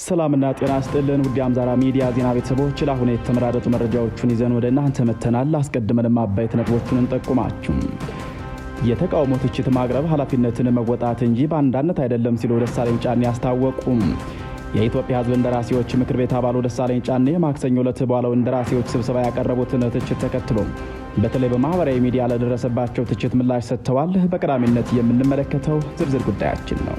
ሰላምና ጤና ስጥልን ውድ የአምዛራ ሚዲያ ዜና ቤተሰቦች፣ ለአሁን የተመራረጡ መረጃዎቹን ይዘን ወደ እናንተ መጥተናል። አስቀድመንም አበይት ነጥቦቹን እንጠቁማችሁ። የተቃውሞ ትችት ማቅረብ ኃላፊነትን መወጣት እንጂ በአንዳነት አይደለም ሲሉ ደሳለኝ ጫኔ አስታወቁም። የኢትዮጵያ ሕዝብ እንደራሴዎች ምክር ቤት አባሉ ደሳለኝ ጫኔ ማክሰኞ ዕለት በዋለው እንደራሴዎች ስብሰባ ያቀረቡትን ትችት ተከትሎ በተለይ በማህበራዊ ሚዲያ ለደረሰባቸው ትችት ምላሽ ሰጥተዋል። በቀዳሚነት የምንመለከተው ዝርዝር ጉዳያችን ነው።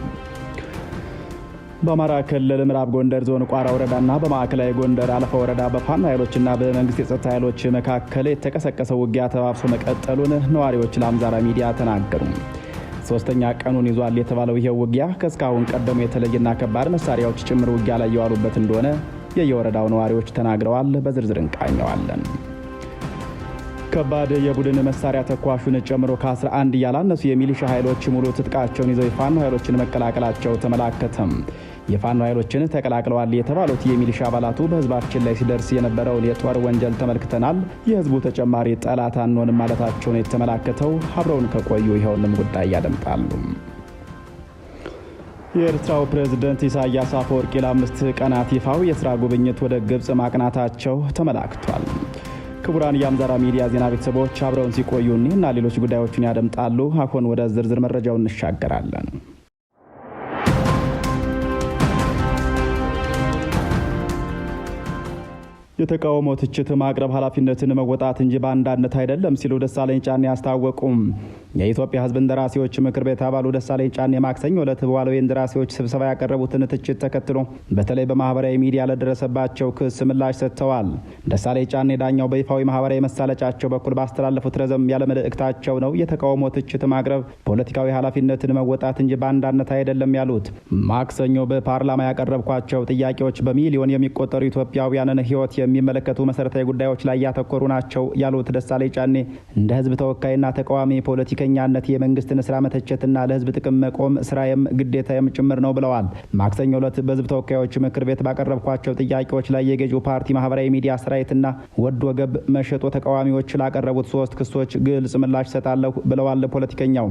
በአማራ ክልል ምዕራብ ጎንደር ዞን ቋራ ወረዳና በማዕከላዊ ጎንደር አለፋ ወረዳ በፋኖ ኃይሎችና በመንግስት የጸጥታ ኃይሎች መካከል የተቀሰቀሰው ውጊያ ተባብሶ መቀጠሉን ነዋሪዎች ለአምዛራ ሚዲያ ተናገሩ። ሶስተኛ ቀኑን ይዟል የተባለው ይሄው ውጊያ ከእስካሁን ቀደሙ የተለየና ከባድ መሳሪያዎች ጭምር ውጊያ ላይ የዋሉበት እንደሆነ የየወረዳው ነዋሪዎች ተናግረዋል። በዝርዝር እንቃኘዋለን። ከባድ የቡድን መሳሪያ ተኳሹን ጨምሮ ከ11 ያላነሱ የሚሊሻ ኃይሎች ሙሉ ትጥቃቸውን ይዘው የፋኖ ኃይሎችን መቀላቀላቸው ተመላከተም። የፋኖ ኃይሎችን ተቀላቅለዋል የተባሉት የሚሊሻ አባላቱ በህዝባችን ላይ ሲደርስ የነበረውን የጦር ወንጀል ተመልክተናል፣ የህዝቡ ተጨማሪ ጠላት አንሆንም ማለታቸውን የተመላከተው አብረውን ከቆዩ ይኸውንም ጉዳይ ያደምጣሉ። የኤርትራው ፕሬዝደንት ኢሳያስ አፈወርቂ ለ5 ቀናት ይፋዊ የስራ ጉብኝት ወደ ግብፅ ማቅናታቸው ተመላክቷል። ክቡራን የአምዛራ ሚዲያ ዜና ቤተሰቦች አብረውን ሲቆዩ እኒህና ሌሎች ጉዳዮችን ያደምጣሉ። አሁን ወደ ዝርዝር መረጃው እንሻገራለን። የተቃውሞ ትችት ማቅረብ ኃላፊነትን መወጣት እንጂ በአንዳነት አይደለም ሲሉ ደሳለኝ ጫኔ አስታወቁም። የኢትዮጵያ ሕዝብ እንደራሴዎች ምክር ቤት አባሉ ደሳለኝ ጫኔ ማክሰኞ ዕለት በዋለው የእንደራሴዎች ስብሰባ ያቀረቡትን ትችት ተከትሎ በተለይ በማህበራዊ ሚዲያ ለደረሰባቸው ክስ ምላሽ ሰጥተዋል። ደሳለኝ ጫኔ ዳኛው በይፋዊ ማህበራዊ መሳለጫቸው በኩል ባስተላለፉት ረዘም ያለ መልእክታቸው ነው የተቃውሞ ትችት ማቅረብ ፖለቲካዊ ኃላፊነትን መወጣት እንጂ በአንዳነት አይደለም ያሉት። ማክሰኞ በፓርላማ ያቀረብኳቸው ጥያቄዎች በሚሊዮን የሚቆጠሩ ኢትዮጵያውያንን ሕይወት የሚመለከቱ መሰረታዊ ጉዳዮች ላይ ያተኮሩ ናቸው ያሉት ደሳለኝ ጫኔ እንደ ህዝብ ተወካይና ተቃዋሚ ፖለቲከኛነት የመንግስትን ስራ መተቸትና ለህዝብ ጥቅም መቆም ስራዬም ግዴታዬም ጭምር ነው ብለዋል። ማክሰኞ ዕለት በህዝብ ተወካዮች ምክር ቤት ባቀረብኳቸው ጥያቄዎች ላይ የገዢው ፓርቲ ማህበራዊ ሚዲያ ሰራዊትና ወዶ ገብ መሸጦ ተቃዋሚዎች ላቀረቡት 3 ክሶች ግልጽ ምላሽ ሰጣለሁ ብለዋል። ፖለቲከኛው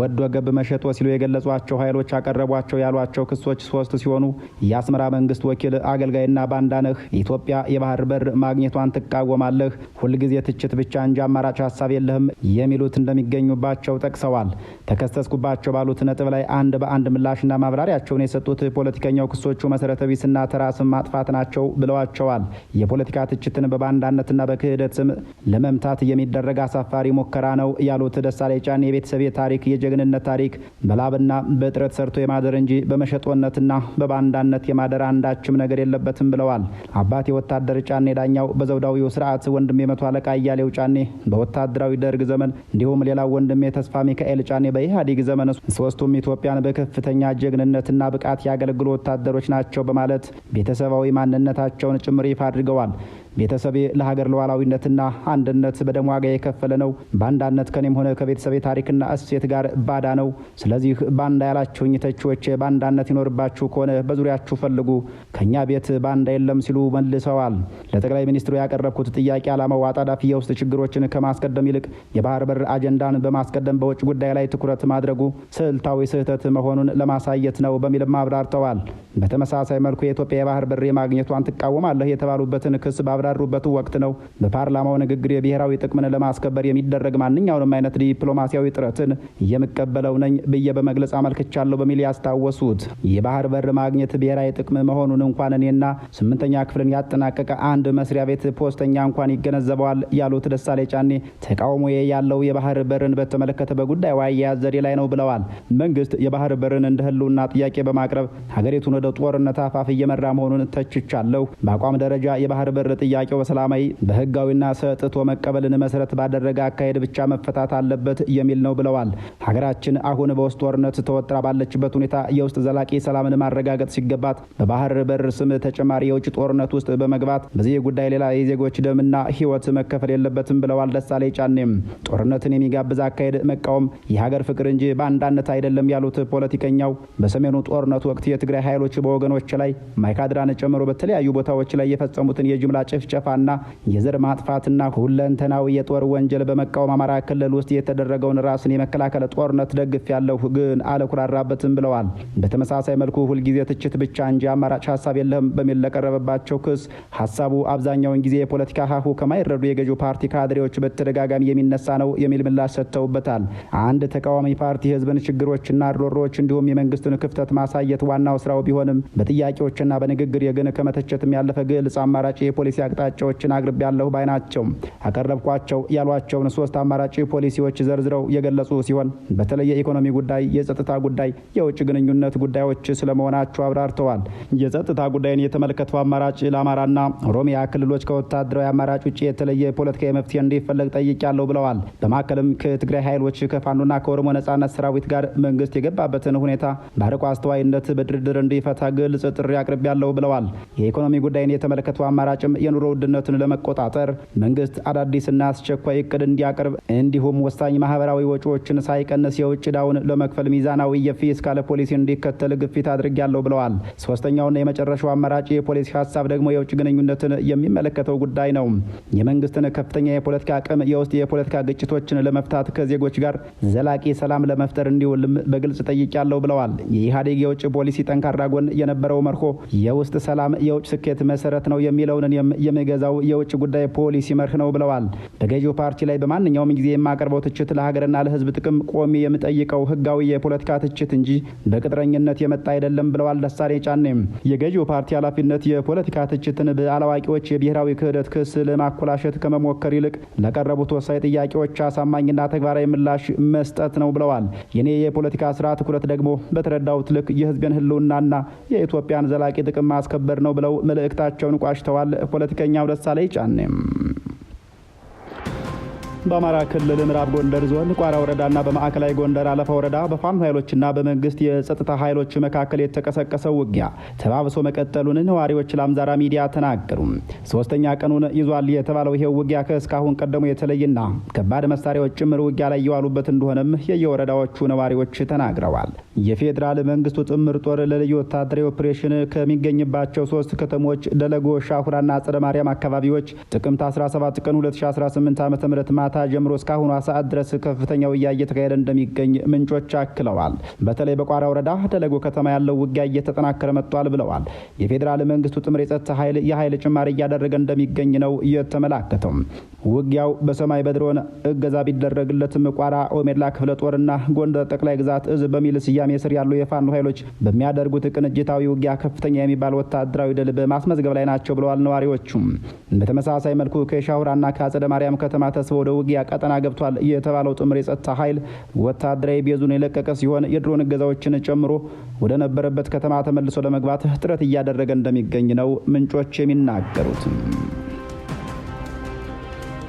ወዶ ገብ መሸጦ ሲሉ የገለጿቸው ኃይሎች አቀረቧቸው ያሏቸው ክሶች 3 ሲሆኑ የአስመራ መንግስት ወኪል አገልጋይና ባንዳ ነህ፣ ኢትዮጵያ የባህር በር ማግኘቷን ትቃወማለህ፣ ሁልጊዜ ትችት ብቻ እንጂ አማራጭ ሀሳብ የለህም የሚሉት እንደሚገኙባቸው ጠቅሰዋል። ተከሰስኩባቸው ባሉት ነጥብ ላይ አንድ በአንድ ምላሽና ማብራሪያቸውን የሰጡት ፖለቲከኛው ክሶቹ መሰረተ ቢስና ተራ ስም ማጥፋት ናቸው ብለዋቸዋል። የፖለቲካ ትችትን በባንዳነትና በክህደት ስም ለመምታት የሚደረግ አሳፋሪ ሙከራ ነው ያሉት ደሳለኝ ጫኔ የቤተሰቤ ታሪክ የጀግንነት ታሪክ በላብና በጥረት ሰርቶ የማደር እንጂ በመሸጦነትና በባንዳነት የማደር አንዳችም ነገር የለበትም ብለዋል። አባቴ ወታደር ጫኔ ዳኛው በዘውዳዊው ስርዓት፣ ወንድሜ መቶ አለቃ እያሌው ጫኔ በወታደራዊ ደርግ ዘመን፣ እንዲሁም ሌላው ወንድሜ ተስፋ ሚካኤል ጫኔ በኢህአዴግ ዘመን 3ቱም ኢትዮጵያን በከፍተኛ ጀግንነትና ብቃት ያገለግሉ ወታደሮች ናቸው በማለት ቤተሰባዊ ማንነታቸውን ጭምር ይፋ አድርገዋል። ቤተሰቤ ለሀገር ሉዓላዊነትና አንድነት በደም ዋጋ የከፈለ ነው። ባንዳነት ከኔም ሆነ ከቤተሰቤ ታሪክና እሴት ጋር ባዳ ነው። ስለዚህ ባንዳ ያላችሁኝ ተቺዎች ባንዳነት ይኖርባችሁ ከሆነ በዙሪያችሁ ፈልጉ፣ ከኛ ቤት ባንዳ የለም ሲሉ መልሰዋል። ለጠቅላይ ሚኒስትሩ ያቀረብኩት ጥያቄ ዓላማው አጣዳፊ የውስጥ ችግሮችን ከማስቀደም ይልቅ የባህር በር አጀንዳን በማስቀደም በውጭ ጉዳይ ላይ ትኩረት ማድረጉ ስልታዊ ስህተት መሆኑን ለማሳየት ነው በሚልም አብራርተዋል። በተመሳሳይ መልኩ የኢትዮጵያ የባህር በር የማግኘቷን ትቃወማለህ የተባሉበትን ክስ ባብራሩበት ወቅት ነው በፓርላማው ንግግር የብሔራዊ ጥቅምን ለማስከበር የሚደረግ ማንኛውንም አይነት ዲፕሎማሲያዊ ጥረትን የምቀበለው ነኝ ብዬ በመግለጽ አመልክቻለሁ በሚል ያስታወሱት። የባህር በር ማግኘት ብሔራዊ ጥቅም መሆኑን እንኳን እኔና 8ኛ ክፍልን ያጠናቀቀ አንድ መስሪያ ቤት ፖስተኛ እንኳን ይገነዘበዋል ያሉት ደሳለኝ ጫኔ ተቃውሞ ያለው የባህር በርን በተመለከተ በጉዳዩ አያያዝ ዘዴ ላይ ነው ብለዋል። መንግስት የባህር በርን እንደ ህልውና ጥያቄ በማቅረብ ሀገሪቱን ወደ ጦርነት አፋፍ እየመራ መሆኑን ተችቻለሁ። በአቋም ደረጃ የባህር በር ጥያቄው በሰላማዊ በህጋዊና ሰጥቶ መቀበልን መሰረት ባደረገ አካሄድ ብቻ መፈታት አለበት የሚል ነው ብለዋል። ሀገራችን አሁን በውስጥ ጦርነት ተወጥራ ባለችበት ሁኔታ የውስጥ ዘላቂ ሰላምን ማረጋገጥ ሲገባት በባህር በር ስም ተጨማሪ የውጭ ጦርነት ውስጥ በመግባት በዚህ ጉዳይ ሌላ የዜጎች ደምና ህይወት መከፈል የለበትም ብለዋል። ደሳለኝ ጫኔም ጦርነትን የሚጋብዝ አካሄድ መቃወም የሀገር ፍቅር እንጂ ባንዳነት አይደለም ያሉት ፖለቲከኛው በሰሜኑ ጦርነት ወቅት የትግራይ ኃይሎች በወገኖች ላይ ማይካድራን ጨምሮ በተለያዩ ቦታዎች ላይ የፈጸሙትን የጅምላ ጭፍጨፋና የዘር ማጥፋትና ሁለንተናዊ የጦር ወንጀል በመቃወም አማራ ክልል ውስጥ የተደረገውን ራስን የመከላከል ጦርነት ደግፌያለሁ፣ ግን አልኩራራበትም ብለዋል። በተመሳሳይ መልኩ ሁልጊዜ ትችት ብቻ እንጂ አማራጭ ሀሳብ የለህም በሚል ለቀረበባቸው ክስ ሀሳቡ አብዛኛውን ጊዜ የፖለቲካ ሀሁ ከማይረዱ የገዢው ፓርቲ ካድሬዎች በተደጋጋሚ የሚነሳ ነው የሚል ምላሽ ሰጥተውበታል። አንድ ተቃዋሚ ፓርቲ የህዝብን ችግሮችና ሮሮዎች እንዲሁም የመንግስትን ክፍተት ማሳየት ዋናው ስራው ቢሆንም በጥያቄዎችና በንግግር ግን ከመተቸትም ያለፈ ግልጽ አማራጭ የፖሊሲ አቅጣጫዎችን አቅርቤያለሁ ባይ ናቸው። አቀረብኳቸው ያሏቸውን 3 አማራጭ ፖሊሲዎች ዘርዝረው የገለጹ ሲሆን በተለይ የኢኮኖሚ ጉዳይ፣ የጸጥታ ጉዳይ፣ የውጭ ግንኙነት ጉዳዮች ስለመሆናቸው አብራርተዋል። የጸጥታ ጉዳይን የተመለከተው አማራጭ ለአማራና ኦሮሚያ ክልሎች ከወታደራዊ አማራጭ ውጭ የተለየ ፖለቲካዊ መፍትሄ እንዲፈለግ ጠይቄያለሁ ብለዋል። በማከልም ከትግራይ ኃይሎች ከፋኖና ከኦሮሞ ነጻነት ሰራዊት ጋር መንግስት የገባበትን ሁኔታ በአርቆ አስተዋይነት በድርድር እንዲፈታ ግልጽ ጥሪ አቅርቤያለሁ ብለዋል። የኢኮኖሚ ጉዳይን የተመለከተው አማራጭም የኑሮ ውድነትን ለመቆጣጠር መንግስት አዳዲስና አስቸኳይ እቅድ እንዲያቀርብ እንዲሁም ወሳኝ ማህበራዊ ወጪዎችን ሳይቀንስ የውጭ ዕዳውን ለመክፈል ሚዛናዊ የፊስካል ፖሊሲ እንዲከተል ግፊት አድርጌያለሁ ብለዋል። ሶስተኛውና የመጨረሻው አማራጭ የፖሊሲ ሀሳብ ደግሞ የውጭ ግንኙነትን የሚመለከተው ጉዳይ ነው። የመንግስትን ከፍተኛ የፖለቲካ አቅም የውስጥ የፖለቲካ ግጭቶችን ለመፍታት ከዜጎች ጋር ዘላቂ ሰላም ለመፍጠር እንዲውልም በግልጽ ጠይቄያለሁ ብለዋል። የኢህአዴግ የውጭ ፖሊሲ ጠንካራ ጎን የነበረው መርሆ የውስጥ ሰላም የውጭ ስኬት መሰረት ነው የሚለውን የምገዛው የውጭ ጉዳይ ፖሊሲ መርህ ነው ብለዋል። በገዢው ፓርቲ ላይ በማንኛውም ጊዜ የማቀርበው ትችት ለሀገርና ለሕዝብ ጥቅም ቆሜ የምጠይቀው ህጋዊ የፖለቲካ ትችት እንጂ በቅጥረኝነት የመጣ አይደለም ብለዋል ደሳለኝ ጫኔ። የገዢው ፓርቲ ኃላፊነት የፖለቲካ ትችትን በአላዋቂዎች የብሔራዊ ክህደት ክስ ለማኮላሸት ከመሞከር ይልቅ ለቀረቡት ወሳኝ ጥያቄዎች አሳማኝና ተግባራዊ ምላሽ መስጠት ነው ብለዋል። የኔ የፖለቲካ ስራ ትኩረት ደግሞ በተረዳሁት ልክ የህዝብን ህልውናና የኢትዮጵያን ዘላቂ ጥቅም ማስከበር ነው ብለው መልእክታቸውን ቋጭተዋል። ፖለቲከኛው ደሳለኝ ጫኔ። በአማራ ክልል ምዕራብ ጎንደር ዞን ቋራ ወረዳና በማዕከላዊ ጎንደር አለፋ ወረዳ በፋኖ ኃይሎችና በመንግስት የጸጥታ ኃይሎች መካከል የተቀሰቀሰው ውጊያ ተባብሶ መቀጠሉን ነዋሪዎች ለአምዛራ ሚዲያ ተናገሩ። ሶስተኛ ቀኑን ይዟል የተባለው ይሄው ውጊያ ከእስካሁን ቀደሙ የተለየና ከባድ መሳሪያዎች ጭምር ውጊያ ላይ የዋሉበት እንደሆነም የየወረዳዎቹ ነዋሪዎች ተናግረዋል። የፌዴራል መንግስቱ ጥምር ጦር ለልዩ ወታደራዊ ኦፕሬሽን ከሚገኝባቸው 3 ከተሞች ደለጎ፣ ሻሁራና አጸደ ማርያም አካባቢዎች ጥቅምት 17 ቀን 2018 ዓ.ም ማታ ጀምሮ እስካሁኑ ሰዓት ድረስ ከፍተኛ ውጊያ እየተካሄደ እንደሚገኝ ምንጮች አክለዋል። በተለይ በቋራ ወረዳ ደለጎ ከተማ ያለው ውጊያ እየተጠናከረ መጥቷል ብለዋል። የፌዴራል መንግስቱ ጥምር የጸጥታ ኃይል የኃይል ጭማሪ እያደረገ እንደሚገኝ ነው የተመላከተው። ውጊያው በሰማይ በድሮን እገዛ ቢደረግለትም ቋራ ኦሜድላ ክፍለ ጦርና ጎንደር ጠቅላይ ግዛት እዝ በሚል ስያሜ ስር ያሉ የፋኖ ኃይሎች በሚያደርጉት ቅንጅታዊ ውጊያ ከፍተኛ የሚባል ወታደራዊ ድል በማስመዝገብ ላይ ናቸው ብለዋል ነዋሪዎቹ። በተመሳሳይ መልኩ ከሻሁራና ከአጸደ ማርያም ከተማ ተስቦ ወደ ውጊያ ቀጠና ገብቷል የተባለው ጥምር የጸጥታ ኃይል ወታደራዊ ቤዙን የለቀቀ ሲሆን የድሮን እገዛዎችን ጨምሮ ወደ ነበረበት ከተማ ተመልሶ ለመግባት ጥረት እያደረገ እንደሚገኝ ነው ምንጮች የሚናገሩት።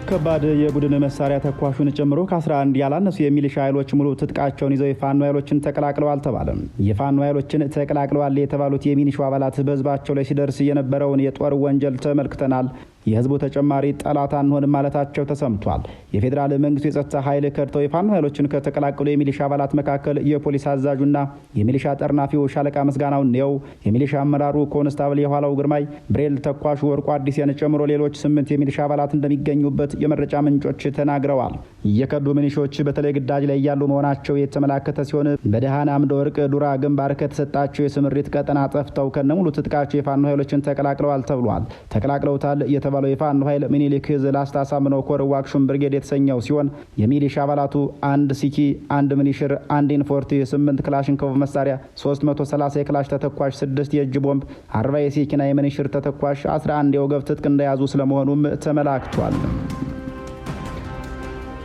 ከባድ የቡድን መሳሪያ ተኳሹን ጨምሮ ከ11 ያላነሱ የሚሊሻ ኃይሎች ሙሉ ትጥቃቸውን ይዘው የፋኖ ኃይሎችን ተቀላቅለዋል ተባለ። የፋኖ ኃይሎችን ተቀላቅለዋል የተባሉት የሚሊሻው አባላት በህዝባቸው ላይ ሲደርስ የነበረውን የጦር ወንጀል ተመልክተናል፣ የህዝቡ ተጨማሪ ጠላት አንሆንም ማለታቸው ተሰምቷል። የፌዴራል መንግስቱ የጸጥታ ኃይል ከድተው የፋኖ ኃይሎችን ከተቀላቀሉ የሚሊሻ አባላት መካከል የፖሊስ አዛዡና የሚሊሻ ጠርናፊው ሻለቃ ምስጋናው ነው፣ የሚሊሻ አመራሩ ኮንስታብል የኋላው ግርማይ፣ ብሬል ተኳሹ ወርቁ አዲስን ጨምሮ ሌሎች 8 የሚሊሻ አባላት እንደሚገኙበት የመረጃ ምንጮች ተናግረዋል። የከዱ ሚሊሾች በተለይ ግዳጅ ላይ ያሉ መሆናቸው የተመላከተ ሲሆን በደሃን አምደ ወርቅ ዱራ ግንባር ከተሰጣቸው የስምሪት ቀጠና ጠፍተው ከነሙሉ ትጥቃቸው የፋኖ ኃይሎችን ተቀላቅለዋል ተብሏል። ተቀላቅለውታል የተባለው የፋኖ ኃይል ሚኒሊክ ዕዝ ላስታ አሳምነው ኮር ዋግሹም ብርጌድ የተሰኘው ሲሆን የሚሊሻ አባላቱ 1 ሲኪ፣ 1 ሚኒሽር፣ 1 ኢንፎርቲ፣ 8 ክላሽንኮቭ መሳሪያ፣ 330 የክላሽ ተተኳሽ፣ 6 የእጅ ቦምብ፣ 40 የሲኪና የሚኒሽር ተተኳሽ፣ 11 የወገብ ትጥቅ እንደያዙ ስለመሆኑም ተመላክቷል።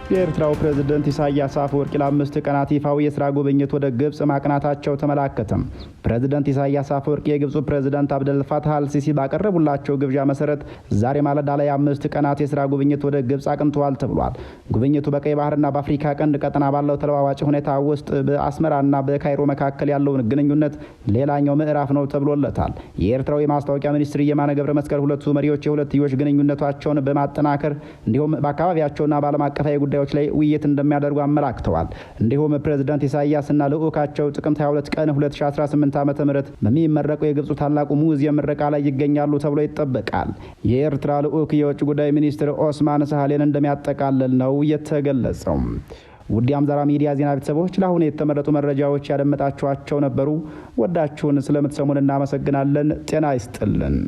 የኤርትራው ፕሬዝደንት ኢሳያስ አፈወርቂ ለ5 ቀናት ይፋዊ የስራ ጉብኝት ወደ ግብጽ ማቅናታቸው ተመላከተ። ፕሬዝደንት ኢሳያስ አፈወርቂ የግብጹ ፕሬዝደንት አብደል ፋታህ አልሲሲ ባቀረቡላቸው ግብዣ መሰረት ዛሬ ማለዳ ላይ 5 ቀናት የስራ ጉብኝት ወደ ግብጽ አቅንተዋል ተብሏል። ጉብኝቱ በቀይ ባህርና በአፍሪካ ቀንድ ቀጠና ባለው ተለዋዋጭ ሁኔታ ውስጥ በአስመራና በካይሮ መካከል ያለውን ግንኙነት ሌላኛው ምዕራፍ ነው ተብሎለታል። የኤርትራው የማስታወቂያ ሚኒስትር የማነ ገብረ መስቀል ሁለቱ መሪዎች የሁለትዮሽ ግንኙነታቸውን በማጠናከር እንዲሁም በአካባቢያቸውና በዓለም አቀፋዊ ጉዳዮች ላይ ውይይት እንደሚያደርጉ አመላክተዋል። እንዲሁም ፕሬዝዳንት ኢሳያስና ልዑካቸው ጥቅምት 22 ቀን 2018 ዓ.ም በሚመረቀው የግብፁ ታላቁ ሙዚየም ምረቃ ላይ ይገኛሉ ተብሎ ይጠበቃል። የኤርትራ ልዑክ የውጭ ጉዳይ ሚኒስትር ኦስማን ሳህሌን እንደሚያጠቃልል ነው የተገለጸው። ውድ የአምዛራ ሚዲያ ዜና ቤተሰቦች፣ ለአሁኑ የተመረጡ መረጃዎች ያደመጣችኋቸው ነበሩ። ወዳችሁን ስለምትሰሙን እናመሰግናለን። ጤና ይስጥልን።